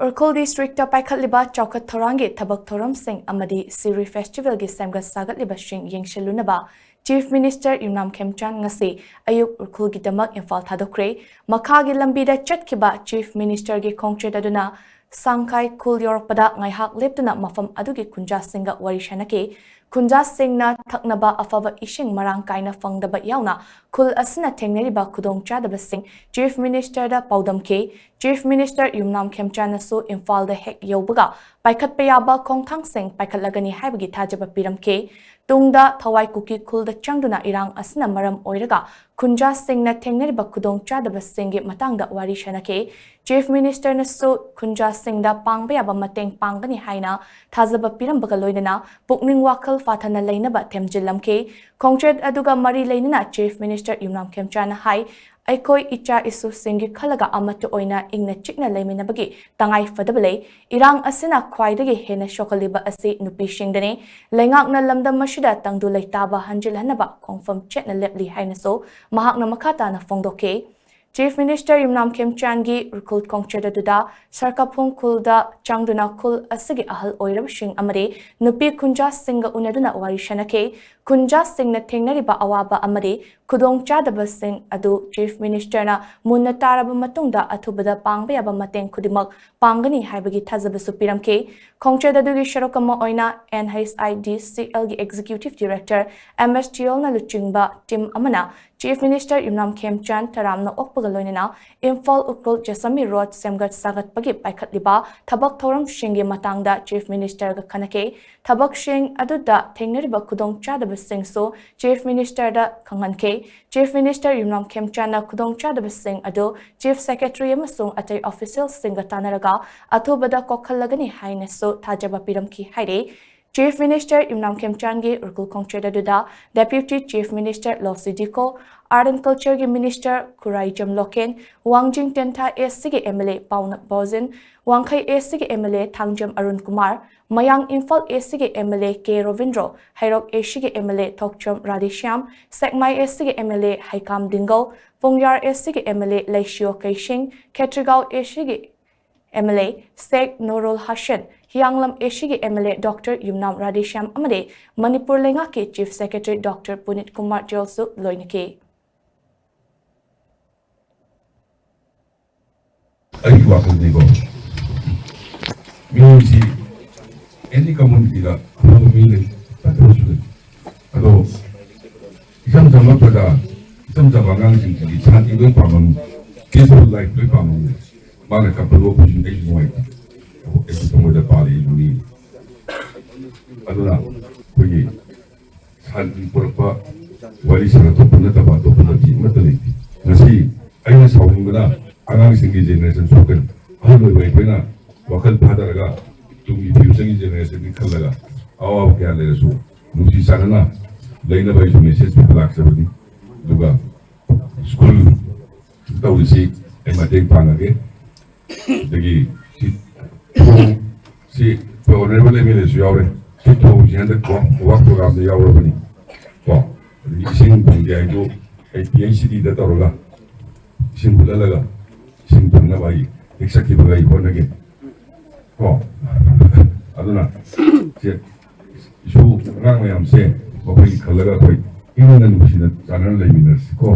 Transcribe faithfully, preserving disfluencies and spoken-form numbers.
Ukhrul district ꯄꯥꯏꯈꯠꯂꯤꯕ ꯆꯥꯎꯈꯠ ꯊꯧꯔꯥꯡꯒꯤ ꯊꯕꯛ ꯊꯧꯔꯝꯁꯤꯡ ꯑꯃꯗꯤ ꯁꯤꯔꯨꯏ ꯐꯦꯁꯇꯤꯚꯦꯜꯒꯤ ꯁꯦꯝꯒꯠ ꯁꯥꯒꯠꯂꯤꯕꯁꯤꯡ ꯌꯦꯡꯁꯤꯜꯂꯨꯅꯕ ꯆꯤꯐ ꯃꯤꯅꯤꯁꯇꯔ ꯌꯨꯝꯅꯥꯝ ꯈꯦꯝꯆꯥꯟ ꯉꯁꯤ ꯑꯌꯨꯛ ꯎꯈ꯭ꯔꯨꯜꯒꯤꯗꯃꯛ ꯏꯝꯐꯥꯜ ꯊꯥꯗꯣꯛꯈ꯭ꯔꯦ꯫ ꯃꯈꯥꯒꯤ ꯂꯝꯕꯤꯗ ꯆꯠꯈꯤꯕ ꯆꯤꯐ ꯃꯤꯅꯤꯁꯇꯔꯒꯤ ꯈꯣꯡꯆꯠ ꯑꯗꯨꯅ ꯁꯥꯡꯈꯥꯏ ꯈꯨꯜ ꯌꯧꯔꯛꯄꯗ ꯉꯥꯏꯍꯥꯛ ꯂꯦꯞꯇꯨꯅ ꯃꯐꯝ ꯑꯗꯨꯒꯤ ꯈꯨꯟꯖꯥꯁꯤꯡꯒ ꯋꯥꯔꯤ ꯁꯥꯅꯈꯤ꯫ ꯈꯨꯟꯖꯥꯁꯤꯡꯅ ꯊꯛꯅꯕ ꯑꯐꯕ ꯏꯁꯤꯡ ꯃꯔꯥꯡ ꯀꯥꯏꯅ ꯐꯪꯗꯕ ꯌꯥꯎꯅ ꯈꯨꯜ ꯑꯁꯤꯅ ꯊꯦꯡꯅꯔꯤꯕ ꯈꯨꯗꯣꯡꯆꯥꯗꯕꯁꯤꯡ ꯆꯤꯐ ꯃꯤꯅꯤꯁꯇꯔꯗ ꯄꯥꯎꯗꯝꯈꯤ꯫ ꯆꯤꯐ ꯃꯤꯅꯤꯁꯇꯔ ꯌꯨꯝꯅꯥꯝ ꯈꯦꯝꯆꯥꯟꯅꯁꯨ ꯏꯝꯐꯥꯜꯗ ꯍꯦꯛ ꯌꯧꯕꯒ ꯄꯥꯏꯈꯠꯄ ꯌꯥꯕ ꯈꯣꯡꯊꯥꯡꯁꯤꯡ ꯄꯥꯏꯈꯠꯂꯒꯅꯤ ꯍꯥꯏꯕꯒꯤ ꯊꯥꯖꯕ ꯄꯤꯔꯝꯈꯤ꯫ ꯇꯨꯡꯗ ꯊꯋꯥꯏ ꯀꯨꯀꯤ ꯈꯨꯜꯗ ꯆꯪꯗꯨꯅ ꯏꯔꯥꯡ ꯑꯁꯤꯅ ꯃꯔꯝ ꯑꯣꯏꯔꯒ ꯈꯨꯟꯖꯥꯁꯤꯡꯅ ꯊꯦꯡꯅꯔꯤꯕ ꯈꯨꯗꯣꯡꯆꯥꯗꯕꯁꯤꯡꯒꯤ ꯃꯇꯥꯡꯗ ꯋꯥꯔꯤ ꯁꯥꯅꯈꯤ꯫ ꯆꯤꯐ ꯃꯤꯅꯤꯁꯇꯔꯅꯁꯨ ꯈꯨꯟꯖꯥꯁꯤꯡꯗ ꯄꯥꯡꯕ ꯌꯥꯕ ꯃꯇꯦꯡ ꯄꯥꯡꯒꯅꯤ ꯍꯥꯏꯅ ꯊꯥꯖꯕ ꯄꯤꯔꯝꯕꯒ ꯂꯣꯏꯅꯅ ꯄꯨꯛꯅꯤꯡ ꯋꯥꯈꯜ ꯐꯥꯊꯅ ꯂꯩꯅꯕ ꯊꯦꯝꯖꯤꯜꯂꯝꯈꯤ꯫ ꯈꯣꯡꯆꯠ ꯑꯗꯨꯒ ꯃꯔꯤ ꯂꯩꯅꯅ ꯆꯤꯐ ꯃꯤꯅꯤꯁꯇꯔ ꯌꯨꯝꯅꯥꯝ ꯈꯦꯝꯆꯥꯟꯅ ꯍꯥꯏ, ꯑꯩꯈꯣꯏ ꯏꯆꯥ ꯏꯁꯨꯁꯤꯡꯒꯤ ꯈꯜꯂꯒ ꯑꯃꯠꯇ ꯑꯣꯏꯅ ꯏꯪꯅ ꯆꯤꯛꯅ ꯂꯩꯃꯤꯟꯅꯕꯒꯤ ꯇꯉꯥꯏ ꯐꯗꯕ ꯂꯩ꯫ ꯏꯔꯥꯡ ꯑꯁꯤꯅ ꯈ꯭ꯋꯥꯏꯗꯒꯤ ꯍꯦꯟꯅ ꯁꯣꯛꯍꯜꯂꯤꯕ ꯑꯁꯤ ꯅꯨꯄꯤꯁꯤꯡꯗꯅꯤ꯫ ꯂꯩꯉꯥꯛꯅ ꯂꯝꯗꯝ ꯑꯁꯤꯗ ꯇꯪꯗꯨ ꯂꯩꯇꯥꯕ ꯍꯟꯖꯤꯜꯍꯟꯅꯕ ꯈꯣꯡꯐꯝ ꯆꯦꯠꯅ ꯂꯦꯞꯂꯤ ꯍꯥꯏꯅꯁꯨ ꯃꯍꯥꯛꯅ ꯃꯈꯥ ꯇꯥꯅ ꯐꯣꯡꯗꯣꯛꯈꯤ꯫ ꯆꯤꯐ ꯃꯤꯅꯤꯁꯇꯔ ꯌꯨꯝꯅꯥꯝ ꯈꯦꯝꯆꯥꯟꯒꯤ ꯎꯈ꯭ꯔꯨꯜ ꯈꯣꯡꯆꯠ ꯑꯗꯨꯗ ꯁꯔꯀꯥꯐꯣꯡ ꯈꯨꯜꯗ ꯆꯪꯗꯨꯅ ꯈꯨꯜ ꯑꯁꯤꯒꯤ ꯑꯍꯜ ꯑꯣꯏꯔꯕꯁꯤꯡ ꯑꯃꯗꯤ ꯅꯨꯄꯤ ꯈꯨꯟꯖꯥꯁꯤꯡꯒ ꯎꯅꯗꯨꯅ ꯋꯥꯔꯤ ꯁꯥꯅꯈꯤ꯫ ꯈꯨꯟꯖꯥꯁꯤꯡꯅ ꯊꯦꯡꯅꯔꯤꯕ ꯑꯋꯥꯕ ꯑꯃꯗꯤ ꯈꯨꯗꯣꯡꯆꯥꯗꯕꯁꯤꯡ ꯑꯗꯨ ꯆꯤꯐ ꯃꯤꯅꯤꯁꯇꯔꯅ ꯃꯨꯟꯅ ꯇꯥꯔꯕ ꯃꯇꯨꯡꯗ ꯑꯊꯨꯕꯗ ꯄꯥꯡꯕ ꯌꯥꯕ ꯃꯇꯦꯡ ꯈꯨꯗꯤꯡꯃꯛ ꯄꯥꯡꯒꯅꯤ ꯍꯥꯏꯕꯒꯤ ꯊꯥꯖꯕꯁꯨ ꯄꯤꯔꯝꯈꯤ꯫ ꯈꯣꯡꯆꯠ ꯑꯗꯨꯒꯤ ꯁꯔꯨꯛ ꯑꯃ ꯑꯣꯏꯅ NHIDCLꯒꯤ ꯑꯦꯛꯖꯤꯀ꯭ꯌꯨꯇꯤꯚ ꯗꯤꯔꯦꯛꯇꯔ M S Teolꯅ ꯂꯨꯆꯤꯡꯕ ꯇꯤꯝ ꯑꯃꯅ ꯆꯤꯐ ꯃꯤꯅꯤꯁꯇꯔ ꯌꯨꯝꯅꯥꯝ ꯈꯦꯝꯆꯥꯟ ꯇꯔꯥꯝꯅ ꯑꯣꯛꯄꯒ ꯂꯣꯏꯅꯅ ꯏꯝꯐꯥꯜ ꯎꯈ꯭ꯔꯨꯜ ꯖꯦꯁꯥꯃꯤ ꯔꯣꯗ ꯁꯦꯝꯒꯠ ꯁꯥꯒꯠꯄꯒꯤ ꯄꯥꯏꯈꯠꯂꯤꯕ ꯊꯕꯛ ꯊꯧꯔꯝꯁꯤꯡꯒꯤ ꯃꯇꯥꯡꯗ ꯆꯤꯐ ꯃꯤꯅꯤꯁꯇꯔꯒ ꯈꯟꯅꯈꯤ꯫ ꯊꯕꯛꯁꯤꯡ ꯑꯗꯨꯗ ꯊꯦꯡꯅꯔꯤꯕ ꯈꯨꯗꯣꯡꯆꯥꯗꯕꯁꯤꯡꯁꯨ ꯆꯤꯐ ꯃꯤꯅꯤꯁꯇꯔꯗ ꯈꯪꯍꯟꯈꯤ꯫ ꯆꯤꯐ ꯃꯤꯅꯤꯁꯇꯔ ꯌꯨꯝꯅꯥꯝ ꯈꯦꯝꯆꯥꯟꯅ ꯈꯨꯗꯣꯡꯆꯥꯗꯕꯁꯤꯡ ꯑꯗꯨ ꯆꯤꯐ ꯁꯦꯀ꯭ꯔꯦꯇꯔꯤ ꯑꯃꯁꯨꯡ ꯑꯇꯩ ꯑꯣꯐꯤꯁꯤꯌꯦꯜꯁꯤꯡꯒ ꯇꯥꯟꯅꯔꯒ ꯑꯊꯨꯕꯗ ꯀꯣꯛꯍꯜꯂꯒꯅꯤ ꯍꯥꯏꯅꯁꯨ ꯊꯥꯖꯕ ꯄꯤꯔꯝꯈꯤ ꯍꯥꯏꯔꯤ꯫ ꯆꯤꯐ ꯃꯤꯅꯤꯁꯇꯔ ꯌꯨꯝꯅꯥꯝ ꯈꯦꯝꯆꯥꯟꯒꯤ ꯎꯈ꯭ꯔꯨꯜ ꯈꯣꯡꯆꯠ ꯑꯗꯨꯗ ꯗꯦꯄ꯭ꯌꯨꯇꯤ ꯆꯤꯐ ꯃꯤꯅꯤꯁꯇꯔ ꯂꯣꯁꯤ ꯗꯤꯀꯣ, ꯑꯥꯔꯠ ꯑꯦꯟ ꯀꯜꯆꯔꯒꯤ ꯃꯤꯅꯤꯁꯇꯔ ꯈꯨꯔꯥꯏꯖꯝ ꯂꯣꯀꯦꯟ, ꯋꯥꯡꯖꯤꯡ ꯇꯦꯟꯊꯥ ACꯒꯤ MLA ꯄꯥꯎꯅ ꯕꯣꯖꯤꯟ, ꯋꯥꯡꯈꯩ ACꯒꯤ MLA ꯊꯥꯡꯖꯝ ꯑꯔꯨꯟ ꯀꯨꯃꯥꯔ, ꯃꯌꯥꯡ ꯏꯝꯐꯥꯜ ACꯒꯤ MLA K ꯔꯣꯕꯤꯟꯗ꯭ꯔꯣ, ꯍꯩꯔꯣꯛ ACꯒꯤ MLA ꯊꯣꯛꯆꯣꯝ ꯔꯥꯙꯦꯁ꯭ꯌꯥꯝ, ꯁꯦꯛꯃꯥꯏ ACꯒꯤ MLA ꯍꯩꯀꯥꯝ ꯗꯤꯡꯒꯧ, ꯄꯨꯡꯌꯥꯔ ACꯒꯤ MLA ꯂꯩꯁꯤꯌꯣ ꯀꯩꯁꯤꯡ, ꯈꯦꯇ꯭ꯔꯤꯒꯥꯎ ACꯒꯤ M L A Sheikh Nurul Hassan, Hiyanglam A ꯁꯤꯒꯤ M L A doctor Yumnam Radheshyam ꯑꯃꯗꯤ ꯃꯅꯤꯄꯨꯔ ꯂꯩꯉꯥꯛꯀꯤ chief secretary doctor Punit Kumar ꯇꯤꯌꯣꯜꯁꯨ ꯂꯣꯏꯅꯈꯤ꯫ ꯑꯩꯒꯤ ꯋꯥꯈꯜꯗꯤꯀꯣ, ꯃꯤꯁꯤ ꯑꯦꯅꯤ ꯀꯝꯃꯨꯅꯤꯇꯤꯗ ꯑꯐꯕ ꯃꯤ ꯂꯩ, ꯐꯠꯇꯕꯁꯨ ꯂꯩ꯫ ꯑꯗꯣ ꯏꯆꯝ ꯆꯝꯕ ꯄ꯭ꯔꯖꯥ, ꯏꯆꯝ ꯆꯝꯕ ꯑꯉꯥꯡꯁꯤꯡꯁꯤꯗꯤ ꯁꯥꯟꯇꯤ ꯂꯣꯏ ꯄꯥꯝꯃꯝꯃꯤ, ꯄꯤꯁꯐꯨꯜ ꯂꯥꯏꯐ ꯂꯣꯏ ꯄꯥꯝꯃꯝꯃꯤ꯫ ꯃꯥꯅ ꯀꯞꯄ ꯅꯣꯛꯄꯁꯤꯡ ꯑꯩꯁꯨ ꯅꯨꯡꯉꯥꯏꯇꯦ꯫ ꯑꯩꯁꯨ ꯊꯃꯣꯏꯗ ꯄꯥꯜꯂꯤ ꯃꯤꯅꯤ꯫ ꯑꯗꯨꯅ ꯑꯩꯈꯣꯏꯒꯤ ꯁꯥꯟꯇꯤ ꯄꯨꯔꯛꯄ ꯋꯥꯔꯤ ꯁꯥꯟꯅꯊꯣꯛꯄ ꯅꯠꯇꯕ ꯑꯇꯣꯞꯄ ꯂꯝꯕꯤ ꯑꯃꯠꯇ ꯂꯩꯇꯦ꯫ ꯉꯁꯤ ꯑꯩꯅ ꯁꯥꯎꯅꯤꯡꯕꯅ ꯑꯉꯥꯡꯁꯤꯡꯒꯤ ꯖꯦꯅꯦꯔꯦꯁꯟ ꯁꯣꯛꯀꯅꯤ꯫ ꯑꯍꯜ ꯑꯣꯏꯕ ꯑꯩꯈꯣꯏꯅ ꯋꯥꯈꯜ ꯐꯥꯊꯔꯒ ꯇꯨꯡꯒꯤ ꯐ꯭ꯌꯨꯆꯔꯒꯤ ꯖꯦꯅꯦꯔꯦꯁꯟꯒꯤ ꯈꯜꯂꯒ ꯑꯋꯥꯕ ꯀꯌꯥ ꯂꯩꯔꯁꯨ ꯅꯨꯡꯁꯤ ꯆꯥꯟꯅꯅ ꯂꯩꯅꯕ ꯑꯩꯁꯨ ꯃꯦꯁꯦꯖ ꯄꯤꯕ ꯂꯥꯛꯆꯕꯅꯤ꯫ ꯑꯗꯨꯒ ꯁ꯭ꯀꯨꯜ ꯇꯧꯔꯤꯁꯤ ꯑꯩ ꯃꯇꯦꯡ ꯄꯥꯡꯉꯒꯦ꯫ ꯑꯗꯒꯤ ꯁꯤ ꯊꯣꯡ ꯁꯤ ꯑꯩꯈꯣꯏ ꯑꯣꯅꯔꯦꯕꯜ ꯑꯦꯝ ꯑꯦꯜ ꯑꯦꯁꯨ ꯌꯥꯎꯔꯦ꯫ ꯁꯤ ꯊꯣꯡꯁꯤ ꯍꯟꯗꯛ ꯋꯥꯛ ꯄ꯭ꯔꯣꯒ꯭ꯔꯥꯝꯗ ꯌꯥꯎꯔꯕꯅꯤ ꯀꯣ꯫ ꯑꯗꯒꯤ ꯏꯁꯤꯡ ꯐꯪꯗꯦ ꯍꯥꯏꯗꯨ ꯑꯩ ꯄꯤ ꯑꯩꯆ ꯁꯤ ꯗꯤꯗ ꯇꯧꯔꯒ ꯏꯁꯤꯡ ꯍꯨꯠꯍꯜꯂꯒ ꯏꯁꯤꯡ ꯐꯪꯅꯕ ꯑꯩ ꯍꯦꯛ ꯆꯠꯈꯤꯕꯒ ꯑꯩ ꯍꯣꯠꯅꯒꯦ ꯀꯣ꯫ ꯑꯗꯨꯅ ꯁꯦ ꯏꯁꯨ ꯑꯉꯥꯡ ꯃꯌꯥꯝꯁꯦ ꯃꯈꯣꯏꯒꯤ ꯈꯜꯂꯒ ꯑꯩꯈꯣꯏ ꯏꯪꯅ ꯅꯨꯡꯁꯤꯅ ꯆꯥꯟꯅꯅ ꯂꯩꯃꯤꯟꯅꯔꯁꯤ ꯀꯣ꯫